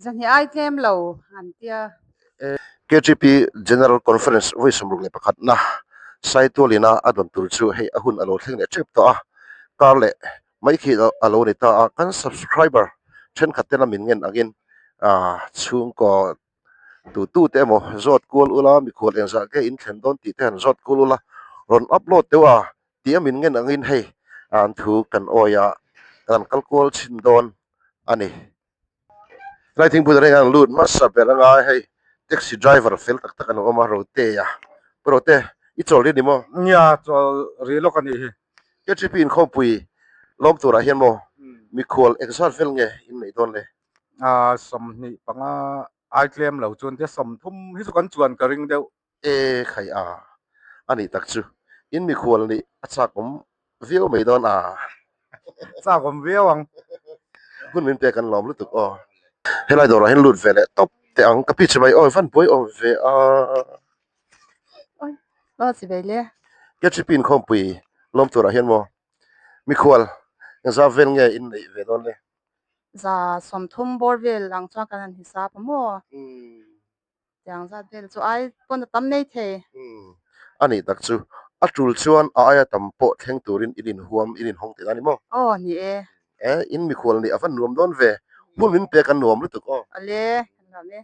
Zahnih ai tlem lo an tia. KTP General Conference vawi 61 na Saitualina a dawn tur chu hei a hun a lo thleng leh tep tawh a, kar leh mai khi a lo ni ta a, kan subscriber thenkhat tena min ngen angin chhungkaw tutute emaw zawt kual ula, mikhual engzah nge in thlen dawn tih te han zawt kual ula, rawn upload deuh a tih a min ngen angin hei an thu kan awi a, kan kal kual chhin dawn a ni. Helai thingpui reng an lut hmasa ber anga hei taxi driver fel tak tak an awm a Rotea Pu Rote i chawl ri ni maw? Nia chawl ri lawk a nih hi. KTP inkhawmpui lawm turah hian maw mikhual engzat vel nge in neih dawn le? 25 ai tlem lo chuan te 30 hi chu kan chuan ka ring deuh. E khai a, a nih tak chu. In mikhual nih a chak awm viau mai dawn a. Chak awm viau ang. Hun min pek an lawm lutuk aw. Helai dawrah hian lut ve leh tawp teh ang. Ka pi che mai aw van buai awm ve a. Oi, aw chi ve le. KTP inkhawmpui lawm turah hian maw mikhual engzah vel nge in neih ve dawn le? 130 bawr vel ang chuan kan han hisap a maw? Tiang zat vel chu ai pawn a tam mai thei. Umm a nih tak chu. A tul chuan a aia tam pawh thleng turin in inhuam in inhawng tih a ni maw? Aw ni e. E in mikhual nih a va nuam dawn ve. Hmun min pek a nuam lutuk aw. Awle kan nuam e.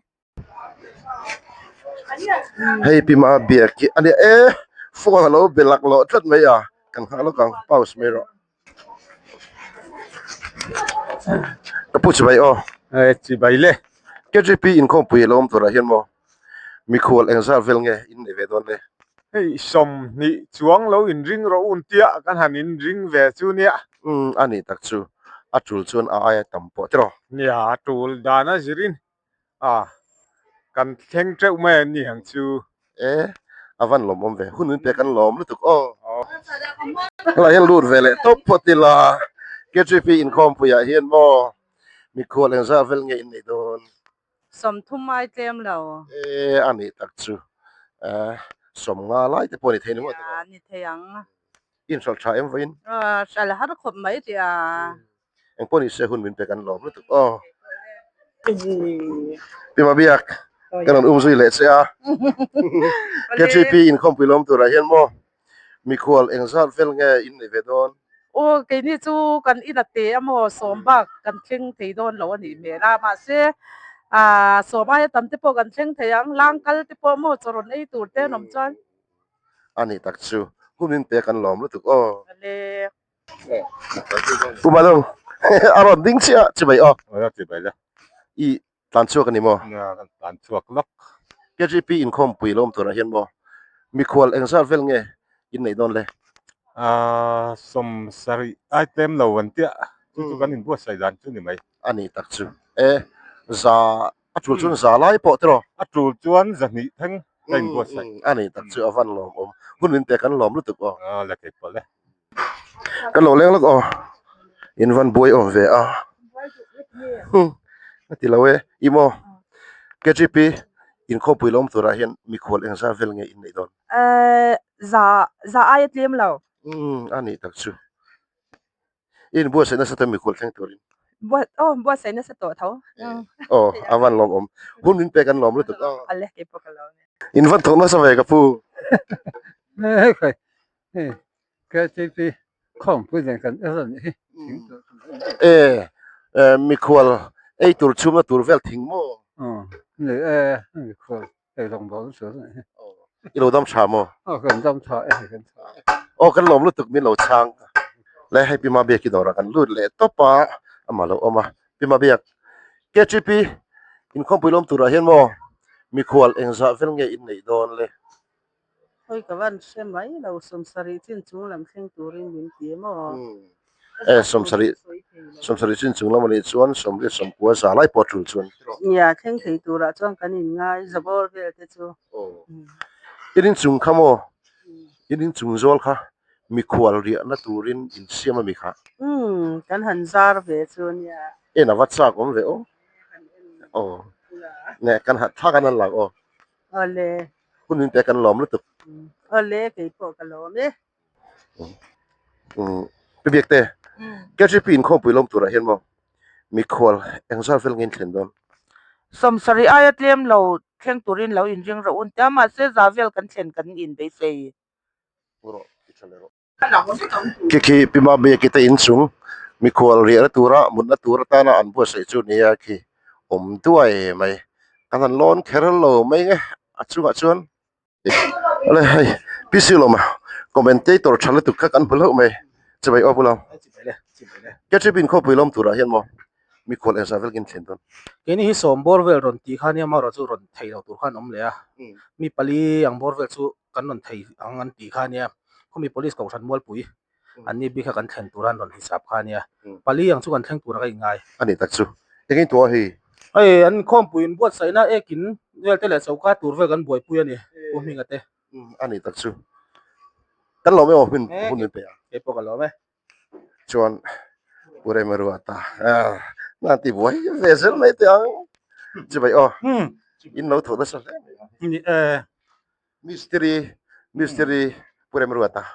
Hei Pi Ma biak hi a nia e phone a lo be laklawh tlat mai a kan nghah lawk ang pause mai rawh. Ka pu chibai aw. E chibai le. KGP inkhawmpui a lo awm turah hian maw mikhual engzat vel nge in nei ve dawn le? Hei 20 chuang lo inring rawh un tia kan han inring ve chu nia. Umm a nih tak chu a tul chuan a aia tam pawh tiraw? Nia a tul dan a zirin A, kan thleng teuh mai an ni ang chu. E, a van lawmawm ve. Hun min pek an lawm lutuk aw. Helai hian lut ve leh tawp phawt ila. KGP inkhawmpuiah hian maw mikhual engzah vel nge in nei dawn? 30 ai tlem lo. E, a nih tak chu. E, 50 lai te pawh a ni thei ni maw? A ni thei ang. I inhralh tha em vawiin? Hralh har khawp mai tih a. Eng pawh ni se hun min pek an lawm lutuk aw. Pi Mabiak, ka rawn um zui leh che a. KGP inkhawmpui lawm turah hian maw mikhual engzat vel nge in nei ve dawn? Aw, keini chu kan in a te a maw, 10 bak kan thleng thei dawn lo a nih hmel a, mahse 10 aia tam te pawh kan thleng thei ang, lang kal te pawh maw chaw rawn ei tur te an awm chuan. A nih tak chu, hun min pek an lawm lutuk aw. Pu Malung, a rawn ding chiah chibai aw. Aw chibai le. I tlan chhuak a ni maw? Nia, kan tlan chhuak lawk. KGP inkhawmpui lo awm turah hian maw mikhual engzat vel nge in neih dawn le? Aa, 70 ai tlem lo an tia, chu chu kan inbuatsaih dan chu ni mai. A nih tak chu. E, za A tul chuan za lai pawh tiraw? A tul chuan 200 thleng ka inbuatsaih. A nih tak chu a van lawm awm. Hun min pek an lawm lutuk aw. Aw la kei pawh le. Ka lo leng lawk aw. In van buai awm ve a. A ti lo e. I maw? KGP inkhawmpui lawm turah hian mikhual engzat vel nge in neih dawn? Za za aia tlem lo. A nih tak chu. I inbuatsaih nasa tawh mikhual thleng turin. Buat aw buatsaih nasa tawh tho. Aw a van lawm awm. Hun min pek an lawm lutuk aw. Ale kei pawh ka lawm e. In van thawk nasa ve ka pu. Hei khai hei KTP khawmpui nen kan er a nih hi thing tur E mikhual ei tur chhumna tur vel thing maw? Aw ni e mikhual Hei lawng bawk chu a ni. I lo dam tha maw? Aw kan dam tha e kan tha e. Aw kan lawm lutuk min lo chhang. Le hei Pi Mabiak i dawrah kan lut leh tawp a, amah lo awm a. Pi Mabiak, KTP inkhawmpui lawm turah hian maw mikhual engzah vel nge in neih dawn le? Hawi ka van hre mai lo, 70 chin chung lam thleng turin min ti maw? E, 70, 70 chin chung lam a nih chuan 80, 90 za lai pawh a tul chuan. Nia, thleng thei turah chuan kan inngai zabawr vel te chu. In inchung kha maw? In inchung zawl kha mikhual riahna turin in siam a mi kha? Umm, kan han zar ve chu nia. En a va chak awm ve aw. Aw, ne kan han thla kan han lak aw. Awle. Hun min pek kan lawm lutuk. Awle kei pawh ka lawm e. Pi Biakte, KGP inkhawmpui lawm turah hian maw mikhual engzat vel nge in thlen dawn? Sawmsarih aia tlem lo thleng turin lo inring rawh un tia mahse za vel kan thlen kan inbeisei. Khi khi Pi Mabiaki te inchung mikhual riahna tura mutna tur atana an buatsaih chu nia khi awm duai mai. Kan han lawn kher lo mai nge a chungah chuan Awle hei Pi Silawma commentator tha lutuk kha kan hmu hlauh mai chibai aw pu Lam. Ketchup in khawpui lawm turah hian maw mikhual engzah vel kin thlen dawn. Keini hi sawm bawr vel rawn tih kha nia marawh chu rawn thei lo tur khan awm leh a, mi pali ang bawr vel chu kan rawn thei ang an tih kha nia, khawmi police kohhran mualpui an ni bik kha kan thlen tur a an rawn hisap kha nia, pali ang chu kan thleng tur a ka inngai. A ni tak chu, engin tuah hi? Hei an khawmpui in buatsaihna ekin vel te leh choka tur vel kan buaipui a ni, Pu Hminga te. A ni tak chu, kan lawm em aw hun hun min pe a. Kei pawh ka lawm e. Chuan Pu Remaruata nan ti buai ve zel mai teh ang. Chibai aw, in lo thawh nasa hle mai a. Ni e. Mistiri, mistiri Pu Remruata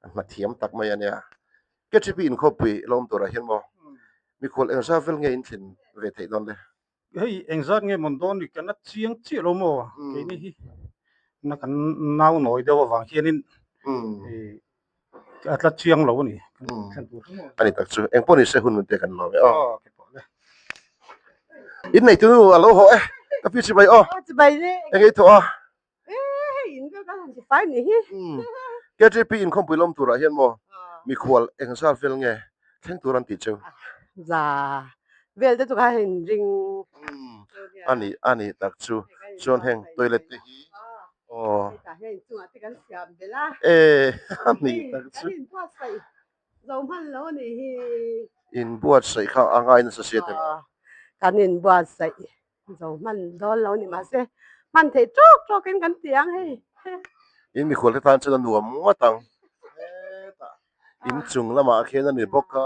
a hma thiam tak mai a nia. KTP inkhawpui lawm turah hian maw mikhual engzat vel nge in thlen ve theih dawn le? Hei engzat nge mawn dawn ni kan a chiang chiah lo maw keini hi na kan nau nawi deuh avang hianin a tla chiang lo a ni. A ni tak chu engpawh ni se hun hun te kan lawm e aw. Inneitu nu a lo haw e ka pi chibai aw. Eng ei thawh a? KTP inkhawmpui lawm turah hian maw mikhual engzat vel nge thleng tur an tih cheu? Za vel te chu kha in ring. A ni a ni tak chu chuan heng toilet te hi aw. Hetah hian inchungah te kan siam belh a. E a ni tak chu. Kan inbuatsaih zo hman lo a nih hi. Inbuatsaih kha a ngai nasa sia teh. Kan inbuatsaih Zo hman dawn lo ni mahse hman theih tawk tawk in kan ti ang hei. In mikhual te tan chuan a nuam ngawt ang. Hetah inchung lamah khian a ni bawk a.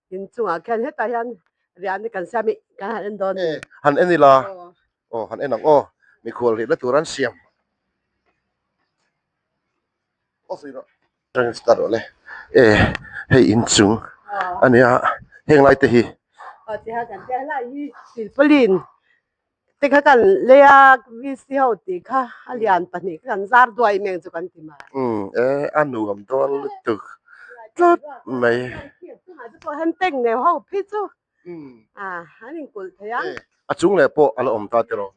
Inchungah khian hetah hian riahna kan siam i kan han en dawn a ni. Han en ila. Aw han en ang aw. Mikhual rihna tur an siam. Start rawh le e hei inchung a nia heng lai te hi. Aw ti kha kan tia lai hi silpaulin te kha kan lei a VC ho tih kha a lian pahnih kha kan zar duai meng chu kan ti mai. Umm e a nuam dawn lutuk tlat mai. Chungah te pawh hian tank nei ho phei chu A, an inkulh thei ang. A chung leh pawh a la awm ta tiraw?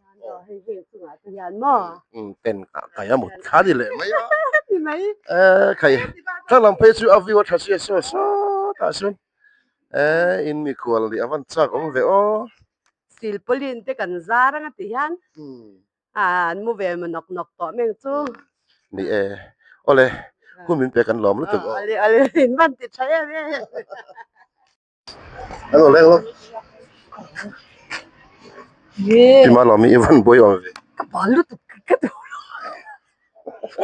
Hei heng chungah te hian maw? Pen kai a mut kha ni leh mai a. Ni mai. E khai, thla lam phei chu a view a tha sia saw sawt ah chuan e in mikhual nih a van chak awm ve aw. Silpaulin te kan zar anga ti hian A, an mu ve maw nawk nawk tawh meng chu. Ni e, awle, hun min pek an lawm lutuk aw. Awle, awle, in van ti tha em em. Hello leng lo. Ti ma lo mi i van buai awm ve. Ka bal lutuk ka duh lo.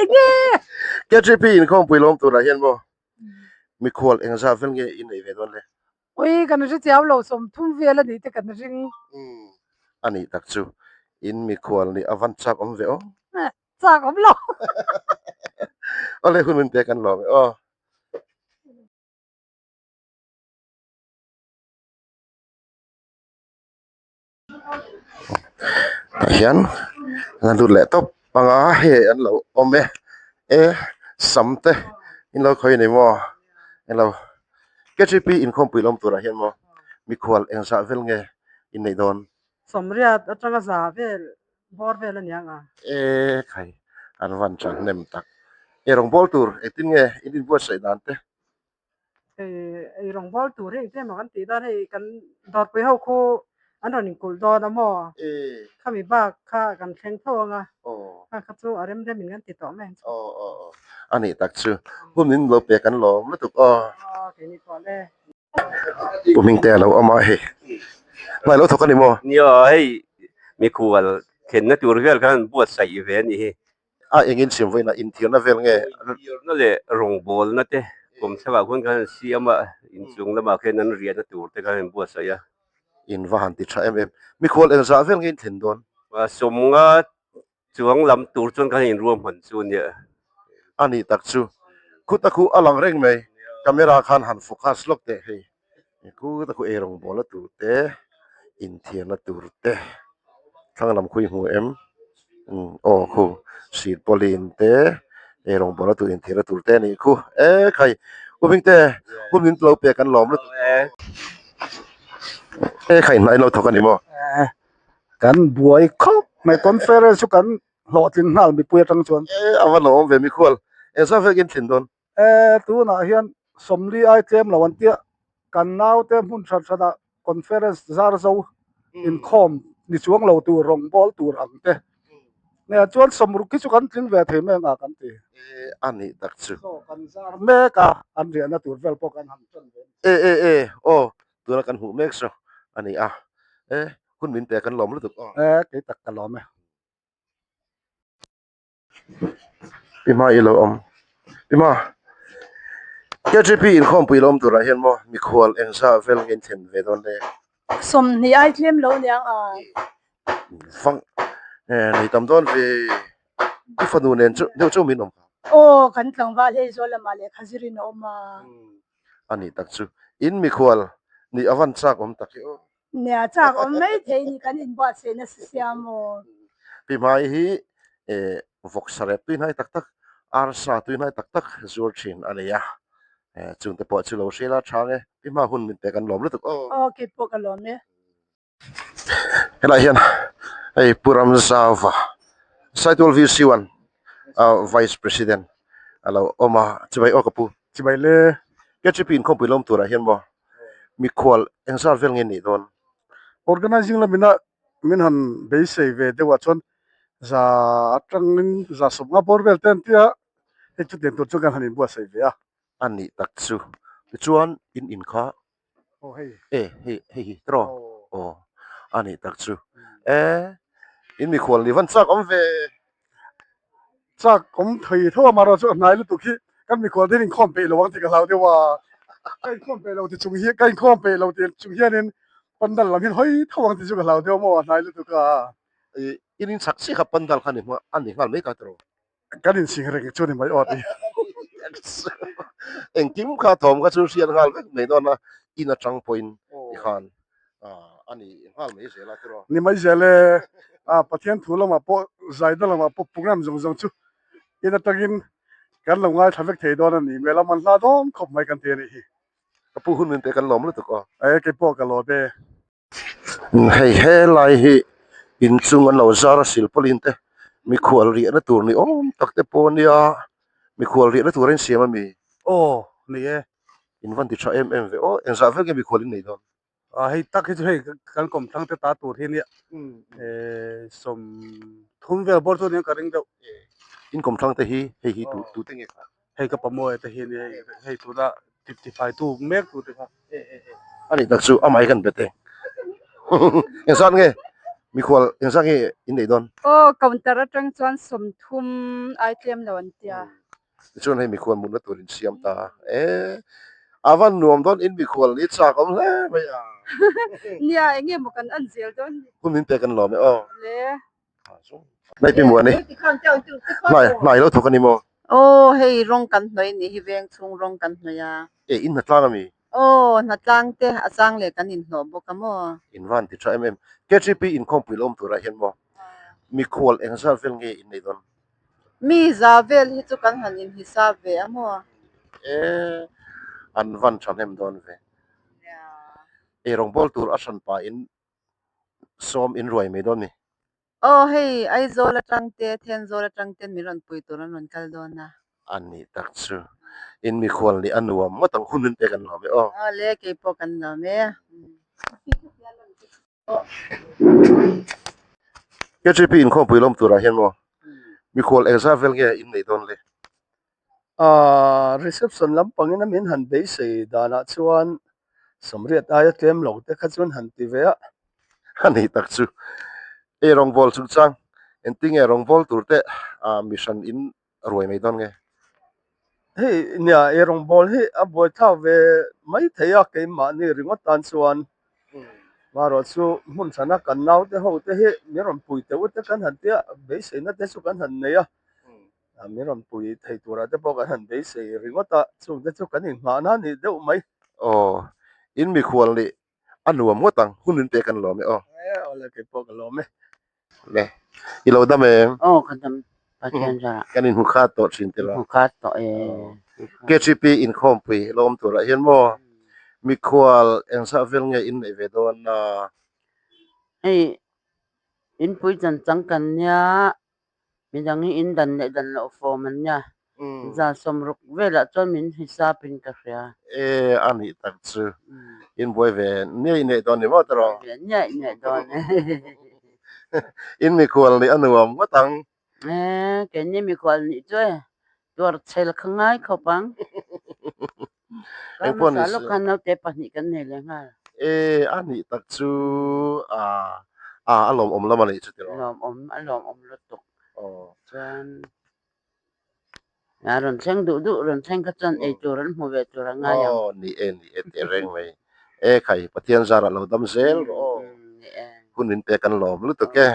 Enge? KTP inkhawmpui lawm turah hian maw mikhual engzah vel nge i nei ve dawn le? Ui kan hre chiau lo 30 vel a nih te kan ring. A nih tak chu in mikhual nih a van chak awm ve aw. Chak awm lo. Awle hun min pek an lawm e aw. Tah hian an lut leh tawp anga hei an lo awm e e sam te in lo khawi a ni maw eng lo K G P inkhawmpui lawm turah hian maw mikhual engzah vel nge in neih dawn. Sawmriat atanga za vel bawr vel a niang a. E khai an van tha hnem tak e rawngbawl tur engtin nge in inbuatsaih dan te. Ei rawngbawl tur hi engtin emaw kan tih dawn hei kan dawrpui ho khu an rawn inkulh dawn a maw khami bak kha kan thleng tho ang a kha kha chu a rem rem in kan ti tawh mai ang chu. A nih tak chu hun in lo pek an lawm lutuk aw. Keini pawh le. Pu Hmingte a lo awm a hei hnai lo thawk a ni maw? Nia hei mikhual thlenna tur vel khan buatsaih ve a nih hi. A engin siam vawiin a inthiarna vel nge? Inthiarna leh rawngbawlna te kum thlalak hun khan an siam a, inchung lamah khian an riahna tur te khan an buatsaih a. In va han ti tha em em. Mikhual engzah vel nge in thlen dawn? Sawmnga chuang lam tur chuan khan inruahman chu a nia. A nih tak chu. Kut a khuh a lang reng mai. Camera khan han focus lawk teh hei. Kut a khuh ei rawngbawlna tur te, inthiarna tur te. Thlang lam khu i hmu em? Umm aw khu silpauline te ei rawngbawlna tur inthirna tur te a nih khu e khai u Hmingte hun min lo pek an lawm lutuk e e khai hnai lo thawk a ni maw? Kan buai khawp mai conference chu kan hlawhtling nghal mipui atang chuan. E a va lawm ve mikhual engzah vekin thlin dawn? E tunah hian sawmli ai tlem lo an tia kan naute hmun hran hranah conference zar zo inkhawm ni chuang lo tur rawngbâwl tur ang te nge chuan sawmruk hi chu kan tling ve thei mai ang a kan ti. E a nih tak chu. Chaw kan zar mek a, an riahna tur vel pawh kan han ṭan ve. E e e aw tuna kan hmuh mek chu a ni a, e hun min pe kan lawm lutuk aw. E kei tak ka lawm e. Pi hma i lo awm pi hma KGP inkhawmpui lo awm turah hian maw mikhual engzah vel nge in thlen ve dawn le? Sawmhnih ai tlem lo niang a. Vang nei tam dawn ve i fanu nen chu deuh chu min awm kha. Aw kan tlangval hei zawl lamah lehkha zirin a awm a. A nih tak chu in mikhual nih a van chak awm tak hi aw. Nia chak awm mai thei ni kan inbuatsaih nasa sia maw? Pi Hmai hi vawksa rep tui hnai tak tak, arsa tui hnai tak tak zuar thin a nei a, chungte pawh chu lo hriat a tha nge, Pi Hma hun min pek an lawm lutuk aw. Aw kei pawh ka lawm e. Helaiah hian hei Pu Ramzauva Saitual VC1 Vice President a lo awm a, chibai aw ka pu. Chibai le. KGP inkhawmpui lawm turah hian maw Mikhual engzat vel nge nih dawn? Organizing lamina min han beisei ve deuh ah chuan za atangin za sawmnga bawr vel te an tia hei chutiang tur chuan kan han inbuatsaih ve a. A nih tak chu. Tichuan in in kha Aw hei. E hei hei hi tiraw? Aw a nih tak chu. E in mikhual nih van chak awm ve. Chak awm thei tho a mahrawh chu a hnai lutuk hi kan mikhual te hian inkhawm peih lo ang tih ka hlau deuh a, ka inkhawm peih lo ti chung hi ka inkhawm peih lo tih chung hianin pandal lam hian hawi tho ang tih chu ka hlau deuh a maw a hnai lutuk a. I in inchak chiah kha pandal kha a ni nghal mai ka tiraw? Kan insing reng chu ni mai aw ti. Engkim kha thawm kha chu hriat nghal vek mai dawn a, in atang pawhin ti khan a ni nghal mai zel a tiraw. Ni mai zel e, Pathian thu lamah pawh zaida lamah pawh program zawng zawng chu in atangin kan lo ngaithla vek thei dawn a ni hmel a, man hla dawn khawp mai kan ti a nih hi. Ka pu hun min pe kan lawm lutuk aw. E keipawh ka lawm e. Hei helai hi inchung an lo zar a silpauline te mikhual riahna tur ni awm tak te pawh a nia mikhual riahna tur a insiam a mi. Aw ni e. In van ti tha em em ve aw engzah vel nge mikhual in nei dawn. A hei tak hi chu hei kan kawmthlang te ta tur hi nia sawm thum vel bawr chu nia ka ring deuh. In kawmthlang te hi hei hi tute nge kha. Hei ka pamawia te hian hei hei tuna tifai tu mek tu te kha. A nih tak chu amah hi kan bet e. Engzat nge mikhual engzat nge in neih dawn? Aw counter atang chuan sawmthum ai tlem lo an tia. Tichuan hei mikhual mutna tur in siam ta a. E a van nuam dawn in mikhual ni chak awm hle mai a. Nia enge maw kan en zel dawn ni. Hun min pek an lawm e aw. Le. Hnai pi muan i hnai hnai lo thawk a ni maw? Aw hei rawng kan hnawih nih hi veng chhung rawng kan hnawih a. E in hnatlang a mi? Aw hnatlang te a chang leh kan inhlawh bawk a maw? In van ti tha em em. KGP inkhawmpui la awm turah hian maw mikhual engzat vel nge in nei dawn? Mi za vel hi chu kan han inhisap ve a maw? E an van thahnem dawn ve. Ei rawngbawl tur a hran pahin sawm in ruai mai dawn ni. Aw hei Aizawl atang te Thenzawl atang ten min rawn pui tur an rawn kal dawn a. A nih tak chu in mikhual nih a nuam ngawt ang hun hun te kan lawm e aw. Aw le kei pawh kan lawm e. KGP inkhawmpui lawm turah hian maw mikhual engzat vel nge in neih dawn le? Ahh reception lampangin a min han beisei danah chuan sawmriat aia tlem lo te kha chuan han ti ve a. A nih tak chu ei rawngbawl chungchang engtinge rawngbawl tur te ah mi hran in ruai mai dawn nge? Hei nia ei rawngbawl hi a buaithlak ve mai thei a keimahni ringawt tan chuan marawh chu hmun hrana kan naute ho te hi min rawn pui teuh te kan han tia beiseina te chu kan han nei a. Min rawn pui thei turah te pawh kan han beisei ringawt a, chung te chu kan inhmah na ni deuh mai. Aw, in mikhual nih a nuam ngawt ang, hun min pek an lawm e aw. E, awle kei pawh ka lawm e. Le i lo dam em? Aw ka dam Pathian zarah. Kan inhmu khat tawh thin te lo. Inhmu khat tawh e. KTP inkhawmpui lo awm turah hian maw mikhual engzah vel nge in neih ve dawn a? Hei inpui chan chang kan nia midang hi in dan leh dan loh fawm an nia. Za sawmruk velah chuan min hisap in ka hria. E a nih tak chu in buai ve niaih niaih dawn ni maw tawh? Buai ve niaih niaih dawn e. In mikhual nih a nuam ngawt ang. E keini mikhual nih chu e tuar chhel kha ngai khawp ang. Engpawh ni Ka hmasa lawk khan naute pahnih kan nei leh nghal. E a nih tak chu a a lawmawm lam a nih chu tiraw? Lawmawm a lawmawm lutuk. Chuan A rawn thleng duh duh rawn thleng kha chuan ei tur an hmu ve tur a ngai ang. Aw ni e ni e teh reng mai. E khai Pathian zarah lo dam zel rawh aw. Hun min pek an lawm lutuk e.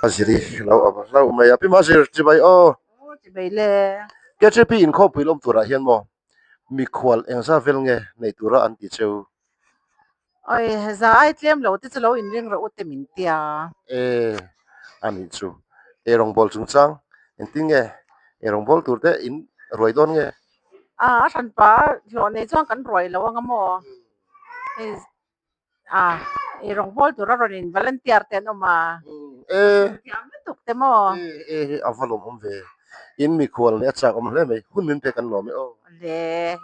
A ziri lo awm hlauh mai a. Pi Mazir chibai aw. Chibai le. KJP inkhawmpui lawm turah hian maw mikhual engzah vel nge nei tura an ti cheu? Oi, za ai tlem lo te chu lo inring rawh u te min tia. E, a nih chu. Ei rawngbawl chungchang engtin nge? Ei rawngbawl tur te in ruai dawn nge? A, a hranpa hlawh nei chuan kan ruai lo anga maw? Hei A, ei rawngbawl tur a rawn in volunteer te an awm a. E. Thiam lutuk te maw? E, e, a va lawmawm ve. In mikhual leh a chak awm hle mai. Hun min pek an lawm e aw. Le.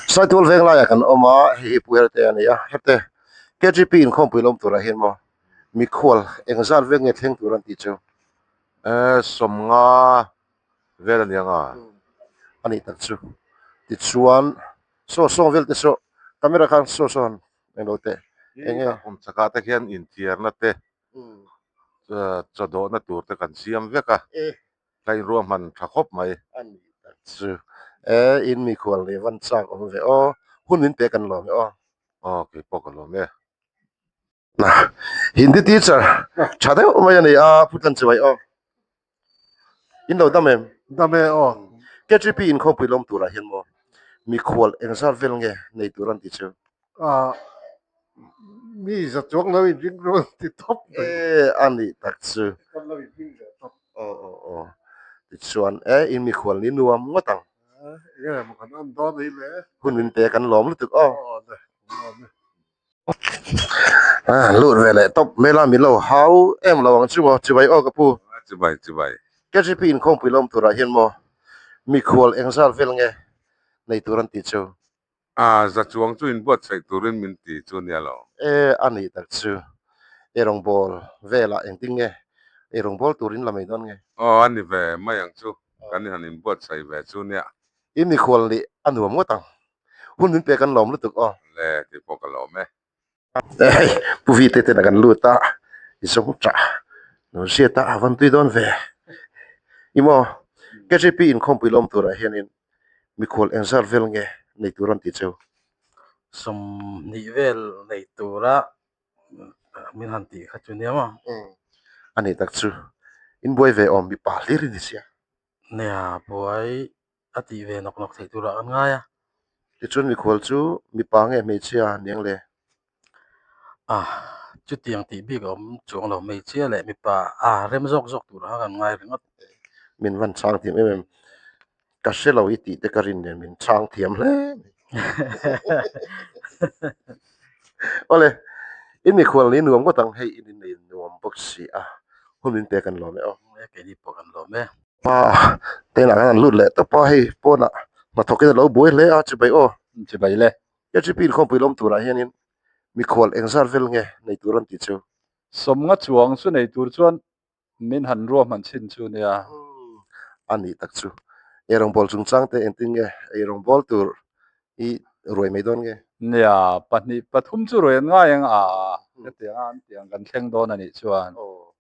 Saitual veng laiah kan awm a, hei hi Pu Herte a ni a. Herte, KGP inkhawmpui lawm turah hian maw mikhual engzat vek nge thleng tur an tih chu? E, sawmnga vel a ni ang a. A nih tak chu. Tichuan, Saw saw vel te saw camera khan saw saw han englo teh eng nge. Kum chakah te khian inthiarna te chaw dawhna tur te kan siam vek a, ka inruahman tha khawp mai. A ni tak chu e in mikhual leh van chak awm ve aw, hun min pek an lawm e aw. Aw keipawh ka lawm e. Hindi teacher tha deuh mai a ni a, Pu Tlanchuai aw. In lo dam em? Dam e aw. KGP inkhawmpui lawm turah hian maw mikhual engzat vel nge nei tur an ti chu? Ah, mi za chuang lo inring ru an ti tawp mai. E, a nih tak chu. Kan lo inring ve tawp. Aw aw aw. Tichuan e, in mikhual ni nuam ngawt ang. Enge maw kan an dawn ei le? Hun min pe kan lawm lutuk aw. Aw le, lawm e. Lut ve leh tawp mai la min lo hau em lo ang chu maw chibai aw ka pu. Chibai chibai. KGP inkhawmpui lawm turah hian maw mikhual engzat vel nge nei tur an tih chu? A za chuang chu inbuatsaih turin min ti chu nia lo. E a nih tak chu. Eirawngbawl velah engtin nge eirawngbawl turin la mai dawn nge? Aw a ni ve mai ang chu kan han inbuatsaih ve chu nia. I mikhual nih a nuam ngawt ang. Hun min pek an lawm lutuk aw. Le tih pawh ka lawm e. Hei Pu Vite ten a kan lut a, i zawng tah lo hriat a, a van tui dawn ve. I maw KGP inkhawmpui lawm turah hianin mikhual engzat vel nge nei tur an tih cheu? 20 vel nei tura min han tih kha chu nia maw? A nih tak chu, inbuai ve awm mipa hlir i ni sia. Nia buai a tih ve nawk nawk theih turah kan ngai a. Tichuan mikhual chu mipa nge hmeichhia niang le? A, chutiang tih bik a awm chuang lo, hmeichhia leh mipa a rem zawk zawk turah kha kan ngai ringawt. Min van chhang thiam em em, ka hre lo i tih te ka rin nen min chhang thiam hle mai. Awle, i mikhual ni nuam ngawt ang, hei in innei nuam bawk si a, hun min pek an lawm e aw. Keini pawh kan lawm e. Pa tenah khan an lut leh tawp a, hei pawnah hnathawk in a lo buai hle a, chibai aw. Chibai le. KGP inkhawmpui lawm turah hianin mikhual engzat vel nge nei tur an tih chu? Sawmnga chuang chu nei tur chuan min han ruahman chhin chu nia. A nih tak chu. Eirawngbawl chungchang te engtin nge eirawngbawl tur i ruai mai dawn nge? Nia, pahnih pathum chu ruai an ngai ang a, hetianga an tiang kan thleng dawn a nih chuan. Aw.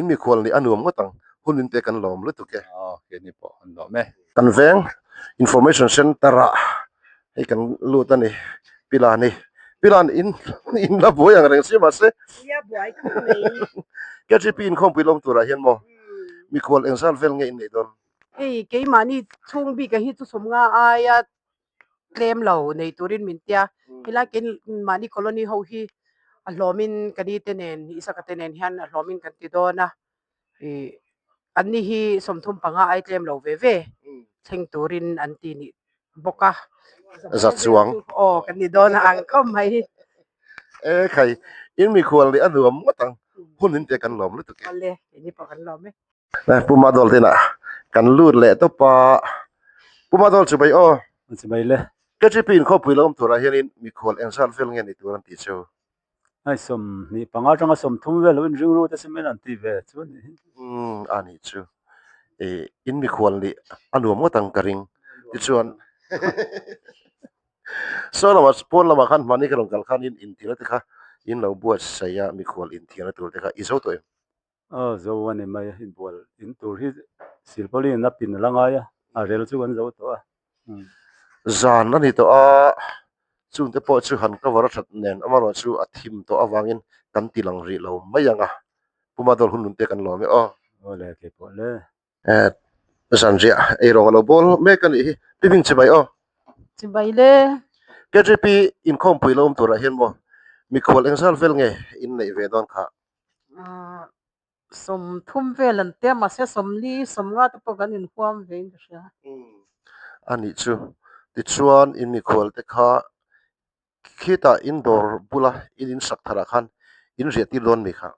In mikhual nih a nuam ngawt ang, hun min pek an lawm lutuk e. Aw, keini pawh an lawm e. Kan veng Information Centre ah hei kan lut a ni, Pilani, Pilan in in la buai ang reng si mahse Nia buai khawp mai. KGP inkhawmpui lawm turah hian maw mikhual engzat vel nge in neih dawn? Hei keimahni chhung bik ah hi chu sawmnga aia. tlem lo nei turin min tia helai kein mahni colony ho hi a hlawmin ka ni te nen Isaka te nen hian a hlawmin kan ti dawn a ih anni hi 35 ai tlem lo ve ve thleng turin an ti nih bawk a. Za chuang. Aw kan ni dawn a ang khawp mai. E khai in mikhual nih a nuam ngawt ang hun in te kan lawm lutuk e. Awle keini pawh kan lawm e. Pu Madol te inah kan lut leh tawp a, Pu Madol chu bai aw. Chu bai le. KGP in khawpui lo awm turah hianin mikhual engzat vel nge ni tur an tih chu? Hei 25 atanga 30 vel lo inring ru te chu min an ti ve chu a nih hi. Umm a nih chu. Ih in mikhual nih a nuam ngawt ang ka ring. Tichuan Saw lamah pawn lamah khan hmani ka rawn kal khan in intihna te kha in lo buatsaih a mikhual inthiarna tur te kha i zo tawh em? Aw zo a ni mai a, inbual in tur hi silpauline a pin a la ngai a, a rel chu kan zo tawh a. Zan a ni tawh a, chungte pawh chu han cover a that nen amaherawh chu a thim tawh avangin kan ti lang rih lo mai ang a, Pu Madol hun nunte kan lawm e aw. Aw le kei pawh le. Eh zanriah eirawng a lo bawl mek a nih hi, Pi Hming chibai aw. Chibai le. KGP inkhawmpui lo awm turah hian maw mikhual engzal vel nge in neih ve dawn kha? 30 vel an tia mahse 40 50 te pawh kan inhuam ve in ka hria. A nih chu. Tichuan in mikhual te kha khitah in dawr bula in insak tharah khan in riah tir dawn mi kha?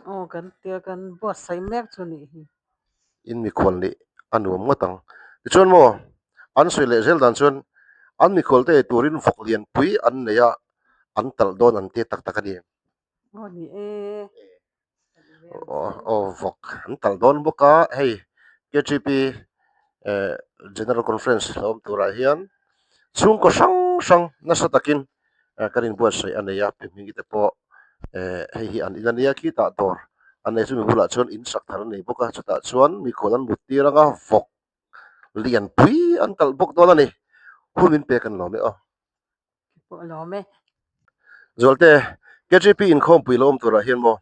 Aw kan tia kan buatsaih mek chu nih hi. In mikhual nih a nuam ngawt ang. Tichuan maw an sawi leh zel dan chuan an mikhual te turin vawk lianpui an nei a an talh dawn an tia tak tak a ni. Aw ni e. Aw vawk an talh dawn bawk a hei KGP eh General Conference a awm turah hian chhungkaw hrang hrang nasa takin kan inbuatsaih a nei a pi hming te pawh eh hei hi an in a nia khitah dawr a nei chumi bulah chuan in sak thar a nei bawk a chutah chuan mikhual an mut tir anga vawk lianpui an talh bawk dawn a ni hun in pek an lawm e aw. pawh a lawm e. Zualte, KGP inkhawmpui lo awm turah hian maw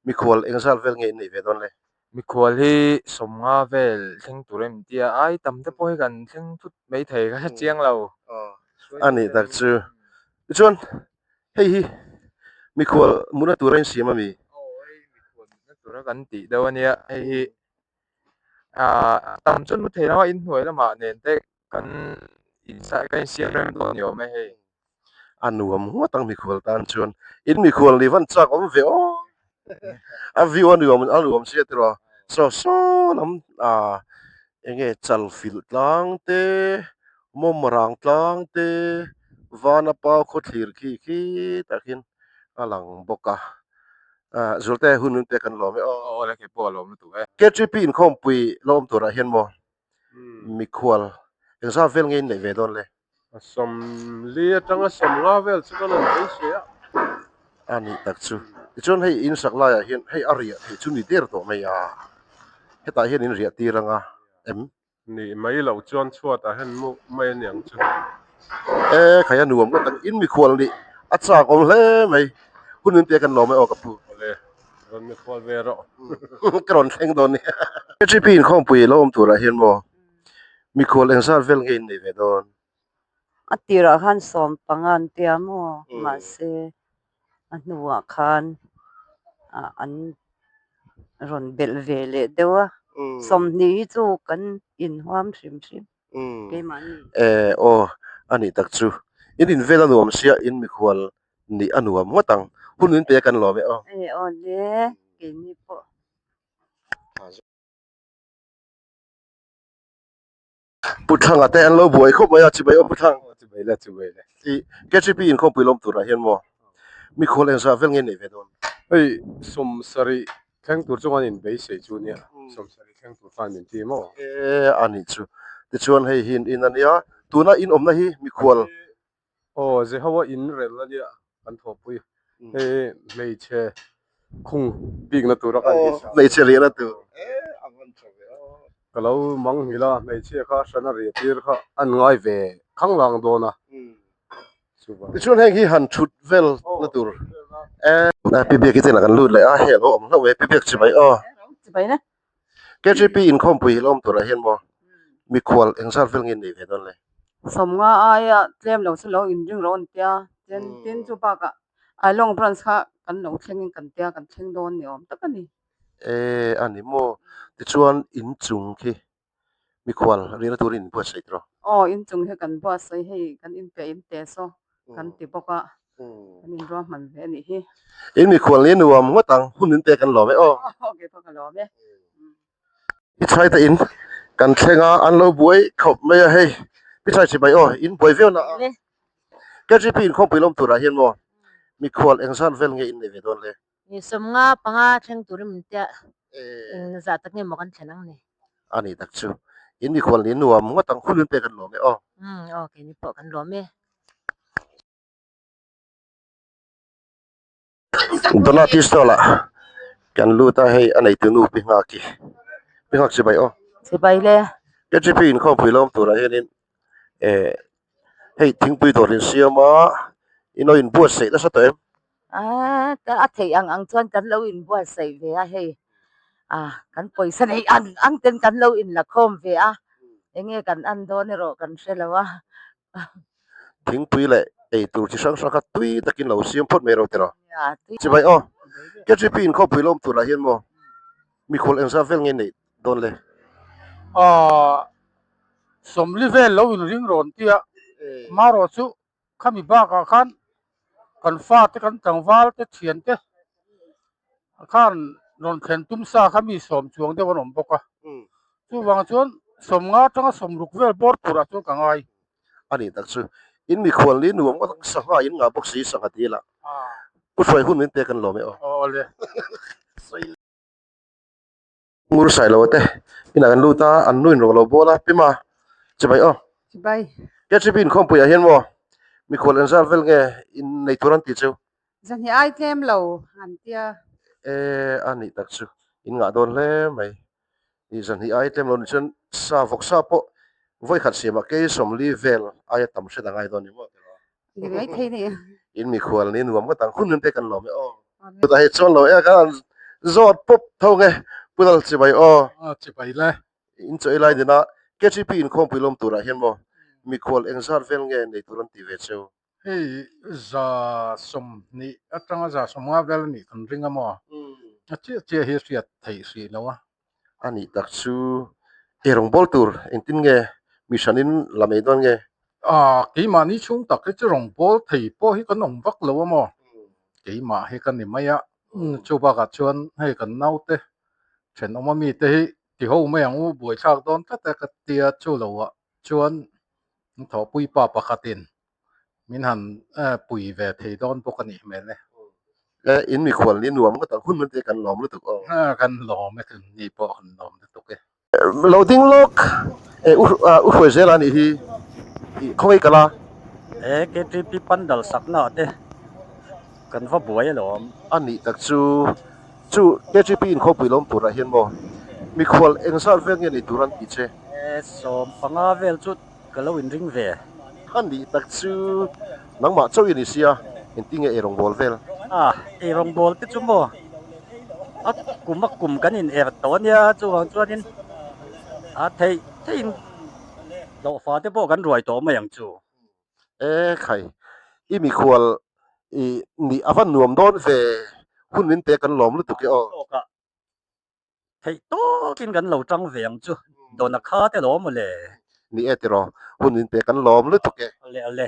mikhual engzal vel nge in neih ve dawn le? Mikhual hi 50 vel thleng tur em tia ai tam te pawh hi kan thleng thut mai thei ka hre chiang lo. A nih tak chu. Tichuan hei hi mikhual mutna tura insiam a mi? Aw hei mikhual mutna tura kan tih deuh a nia hei hi ah tam chuan mu thei lo a inhnuai lamah nen te Kan insiam kan insiam rem dawn ni awm e hei. A nuam ngawt ang mikhual tan chuan in mikhual ni van chak awm ve aw. A view a nuam a nuam sia tiraw saw saw lam ah enge chal filh tlang te mawmrang tlang te vana pau khawthlir khi khi tak hian a lang bawk a ah Zualte hun hun te kan lawm e aw. Aw le keipawh a lawm lutuk e. KGP inkhawmpui la awm turah hian maw Mikhual, engzat vel nge in neih ve dawn le? A 40 atanga 50 vel chu ka rawn beisei a. A nih tak chu. Tichuan hei in sak laiah hian hei a riah theih chu ni der tawh mai a. Hetah hian in riah tir anga em? Nih mai loh chuan chhuatah hian mu mai a niang chu. E khai a nuam ngawt ang. In mikhual nih a chak awm hle mai. Hun min pek an lawm e aw ka pu. Awle. Rawn mikhual ve rawh. Ka rawn thleng dawn nia. KGP inkhawmpui lo awm turah hian maw mikhual engzat vel nge in nei ve dawn? A tirah khan 15 an tia maw mahse a hnuah khan an rawn belh ve leh deuh a 20 hi chu kan inhuam hrim hrim keimahni. Eh aw a nih tak chu in invel a nuam sia in mikhual nih a nuam ngawt ang hun min pe kan lawm e aw. Eh aw le keini pawh. Pu Thanga te an lo buai khawp mai a chibai aw Pu Thang. Chibai le chibai le. I KGP inkhawmpui lawm turah hian maw mikhual engzah vel nge neih ve dawn? Hei 70 thleng tur chu kan inbeisei chu nia 70 thleng tur khan min ti maw? E a nih chu tichuan hei hi in in a nia tuna in awmna hi mikhual Aw Jehovah in rel a nia kan thawhpui hei hmeichhe khung bikna tura kan hi sa. Hmeichhe riahna tur. Ka lo mang nghilh a hmeichhia kha hrana riah tir kha an ngai ve khang lang dawn a. Tichuan heng hi han thut vel na tur e. Pi Biaki te inah kan lut leh a hei a lo awm hlauh e Pi Biak chibai aw. KGP inkhawmpui hi lo awm turah hian maw mikhual engzat vel nge an neih ve dawn le? Sawmnga aia tlem lo chu lo inring rawh an tia, tin tin chu bakah Ailawng branch kha kan lo thlengin kan tia kan thleng dawn ni awm tak a ni. E a ni maw? Tichuan inchung khi mikhual riahna turin in buatsaih tawh? Aw inchung hi kan buatsaih hei kan inpiah in te saw kan ti bawk a, kan inruahman ve a nih hi. In mikhual ni nuam ngawt ang, hun min pek an lawm e aw. Aw keipawh ka lawm e. Pichai te in kan thleng a, an lo buai khawp mai a hei. Pichai chibai aw, in buai viau na a. KGP inkhawmpui lawm turah hian maw mikhual engzat vel nge in nei ve dawn le? Ni 15 thleng turin min tia eng zah tak nge maw kan thlen ang ni. A ni tak chu. In mikhual ni nuam ngawt ang hun min pek kan lawm e aw. Umm aw keini pawh kan lawm e. Donati stall ah kan lut a hei a neitu nu pi nghak hi pi nghak chibai aw. Chibai le. KGP inkhawmpui lawm turah hianin eh hei thingpui dawr in siam a in lo inbuatsaih nasa tawh em? Aaa a theih ang ang chuan kan lo inbuatsaih ve a hei ah kan pawisa neih ang ang ten kan lo inla khawm ve a eng nge kan an dawn erawh kan hre lo a. Thingpui leh eitur chi hrang hrang kha tui takin lo siam phawt mai ro tiraw? Chibai aw KGP inkhawmpui lawm turah hian maw mikhual engzat vel nge neih dawn le? Aaa sawmli vel lo inring rawn tia marawh chu Khami bakah khan kan fate kan tlangval te thian te khan rawn thlen tum sa kha mi sawm chuang deuh an awm bawk a, chuvang chuan 50 atanga 60 vel bawr turah chuan ka ngai. A nih tak chu in mikhual ni nuam ngawt ang sangha in ngah bawk si sangha dil ah pu hruai hun min pek an lawm e aw. Awle. Ngur sai lo te inah kan lut a an nu in rawh lo bawl a pima chibai aw chibai KGP inkhawmpui ah hian maw mikhual engzat vel nge in nei tur an tih chu zahnih ai tlem lo an tia e a nih tak chu in ngah dawn hle mai i zahnih ai tlem lo nih chuan sa vawk sa pawh vawikhat siamah kei 40 vel aia tam hret a ngai dawn ni maw Ni mai thei ni. In mikhual ni nuam ngawt ang hun hun te kan lawm e aw. Chutah hi chuan lo e khan zawt pawp tho nge Punal chibai aw. Chibai le. In chaw ei lai nena KGP inkhawmpui lawm turah hian maw mikhual engzat vel nge nei tur an ti ve cheu. Hei 120 atanga 150 vel a nih kan ring a maw? A chiah chiah hi hriat theih hrih lo a. A nih tak chu ei rawng bawl tur engtin nge mi hranin la mai dawn nge? Aaa keimahni chhung tak hi chu rawng bawl thei pawh hi kan awm vak lo a maw? Keimah hi ka ni mai a, chu bakah chuan hei kan naute thenawm ami te hi ti ho mai ang u buaithlak dawn tlat e ka tia chu lo ah chuan thawhpui pa pakhatin min han pui ve thei dawn bawk a nih hmel e. E, in mikhual ni nuam ngawt ang hun hun te kan lawm lutuk aw. Kan lawm e, ni pawh kan lawm lutuk e. Lo ding lawk e, u u hruai zel a nih hi, i khawngaih kal a. E, KTP pandal sakna ah te kan va buai alawm. A nih tak chu, chu KTP inkhawpui lawm turah hian maw mikhual engzat vel nge nei tur an tih che? E, 15 vel chu Ka lo inring ve. A nih tak chu nangmah chauh i ni sia, engtin nge eirawngbawl vel? A, eirawngbawl te chu maw? A kum a kum kan in er tawh ania, chuvang chuanin a theih theihin hlawhfa te pawh kan ruai tawh mai ang chu. E khai, i mikhual i nih a va nuam dawn ve, hun min pe kan lawm lutuk e aw. Theih tawkin kan lo tang ve ang chu, dawna kha te lawm maw le. Ni e tiraw, hun min pe kan lawm lutuk e. Awle awle.